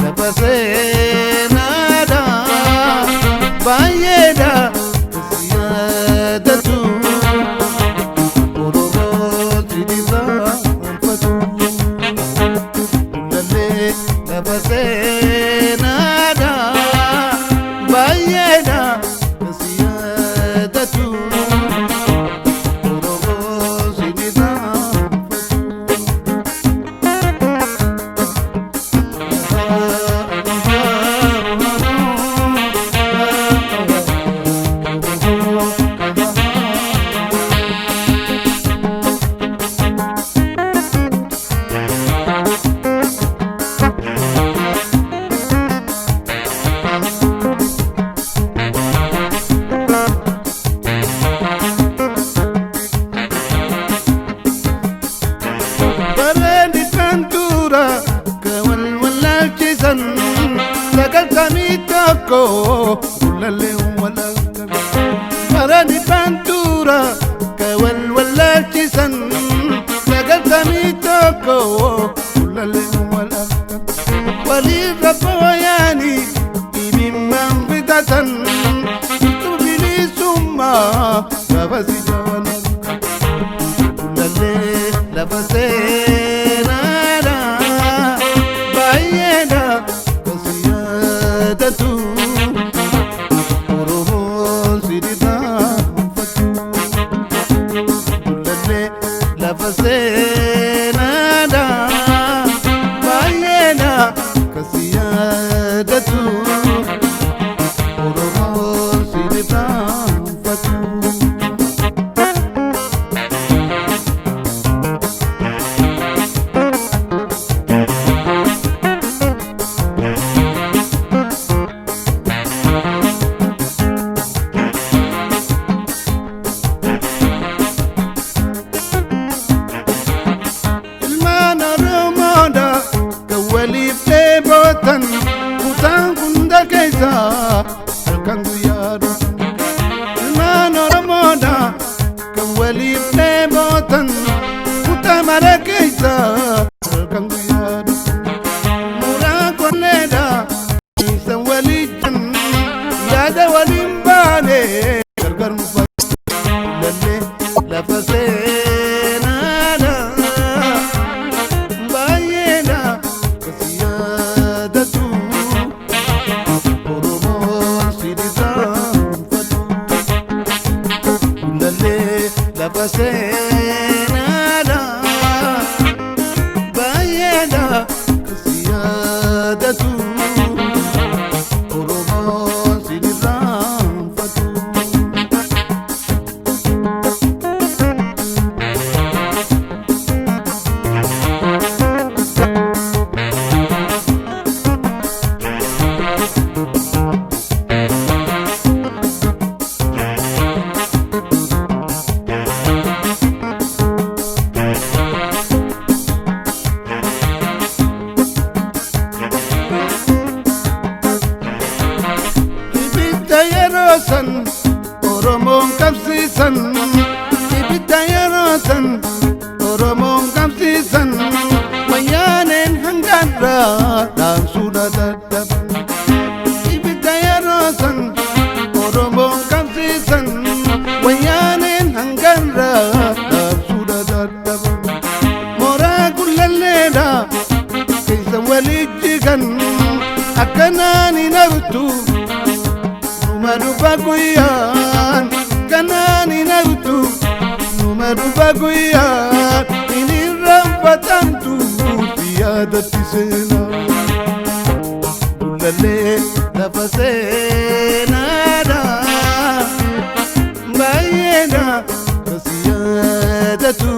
Lafa seenaadha baay'eedha si yaadatu Oromoo si irraanfatu. Gullallee lafa seenaadha baay'eedha si yaadatu Oromoo si irraanfatu. Bareeddi kan dura kan wal wallaalchisan 91 gullallee walakka. Bareeddi kan dura kan wal wallaalchisan 91 gullallee walakka. Walirra booyaanii dhimimmaan fitatan utuu bilisummaa gaafa si jaalatu. Gullallee lafa seenaadha baay'eedha kan si yaadatu Oromoon si irraanfatu. Gullallee lafa seenaadha baay'eedha kan si yaadatu Oromoon si irraanfatu. Ilmaan Oromoodha kan waliif dheebotan kutaan hunda keessa halkan guyyaa dhufan. Ilmaan Oromoodha kan waliif dheebotan kutaa mara keessa halkan guyyaa dhufan. Muraa qonneedha isaan waliin yaada waliin baane gargar nu Gullallee lafa seenaadha baay'eedha kan si yaadatu Oromoon si irraanfatu. Gullallee lafa seenaadha baay'eedha kan si yaadatu Oromoon si irraanfatu. Ibidda yeroo san Oromoon qabsiisan. Ibidda yeroo san Oromoon qabsiisan wayyaaneen hangaarraa dhaamsuudha dadhaban. Ibidda yeroo san Oromoon qabsiisan wayyaaneen hangaarraa dhaamsuudha dadhaban. Mooraa gullalleedha keessa walijjigan akkanaan hin artu. Numa dhufa guyyaan kanaan hin artu. Numa dhufa guyyaan hin irraanfatamtu yaadatti seenaa. Gullallee lafa seenaadha baay'eedha kan si yaadatu.